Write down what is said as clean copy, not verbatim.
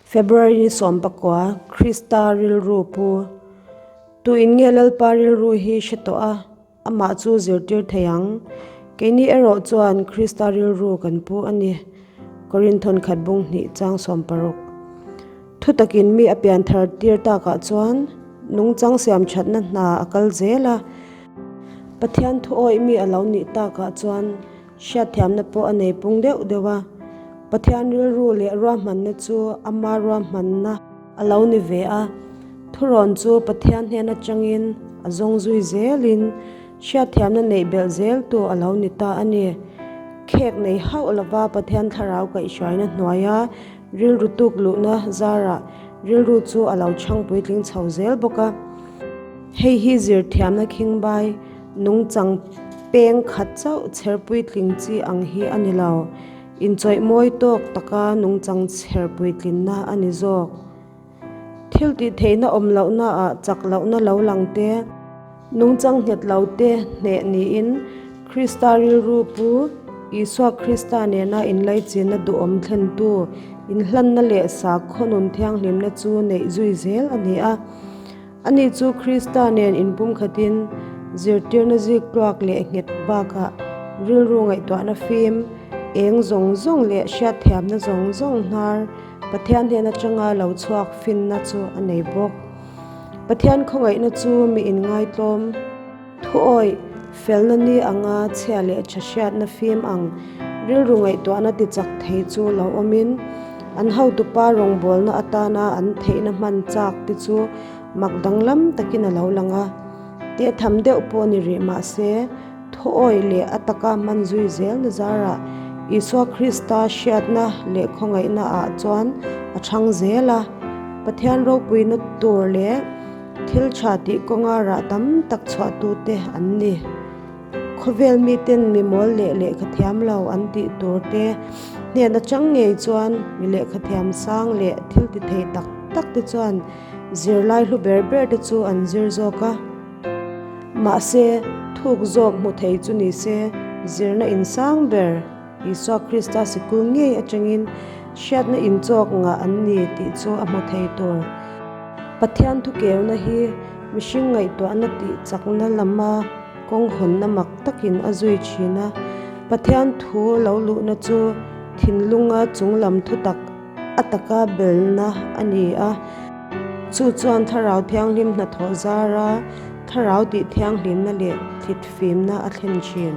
February ni 19, Krista rilru pu. Tu in nge Lalpa rilru hi hre tawh a, amah chu zirtir thei ang? Keini erawh chuan Krista rilru kan pu a ni. Korinthon khat bung hnih chang 60. Thutakin mi a pian thar tir takah chuan nungchang siam thatna hna a kal zel a. Pathian thuawih mi a lo nih takah chuan Hriatthiamna pawh a nei pung deuh deuh a, Pathian rilru leh ruahmanna chu ama ruahmanna a lo ni ve a, thurawn chu Pathian hnen atangin a zawng zui zelin hriatthiamna neih belh zeltu a lo ni ta a ni. Khek nei hauh lova Pathian thlarau kaihhruaina hnuaia rilru tuk luhna zarah rilru chu a lo chhang puitling chho zel bawk a. Hei hi zirthiamna khingbai Nungchang peng khat chauh chher puitling chi ang hi a ni lo. Inchawih mawi tawk taka nungchang chher puitlinna a ni zawk. Thil tih theihna awm lohnaah chak lohna lo lang te, nungchang nghet lo te hneh niin Krista rilru pu Isua Krista nena inlaichinna duhawm thlentu inhlanna leh sakhaw nun thianghlimna chu neih zui zel a ni a. Ani chu Krista nen inpumkhatin zirtirna zik tluak leh nghet bakah rilru ngaihtuahna fim, eng zawng zawng leh hriatthiamna zawng zawng hnar Pathian hnen atanga lo chhuak finna chu a nei bawk. Pathian khawngaihna chu mi inngaitlawm. Thuawih, felna ni anga chhia leh tha hriatna fim ang rilru ngaihtuahna tichak thei chu lo awmin, an hotupa rawngbawlna atana an theihna hman chak te chu mak danglam takin a lo lang a. Teh tham deuh pawh ni rih mah se, thuawih leh a taka hman zui zelna zarah Isua Krista hriatna leh khawngaihna ah chuan a chhang zel a, Pathian ropuina tur leh Thil tha tih kawnga rah tam tak chhuahtute an ni. Khawvel miten mi mawl leh lehkha thiam lo an tih tur te hnen atang ngei chuan mi lehkha thiam sang leh thil ti thei tak tak te chuan zirlai hlu ber ber te chu an zir zawk a. Mahse, thuk zawk hmu thei chu ni se zirna insang ber Isua Krista sikul ngei atangin hriatna inchawk ngah an ni tih chu a hmu thei tur. Pathian thukeuna hi mihring ngaihtuahna tih chakna lama kawng hawnna mak takin a zui thin a. Pathian thu lo luhna chu thinlunga chunglam thutak a taka belna a ni a. Chu chuan Thlarau Thianghlim hnathawh zara Thlarau tih thianghlimna leh thlit fimna a thlen thin.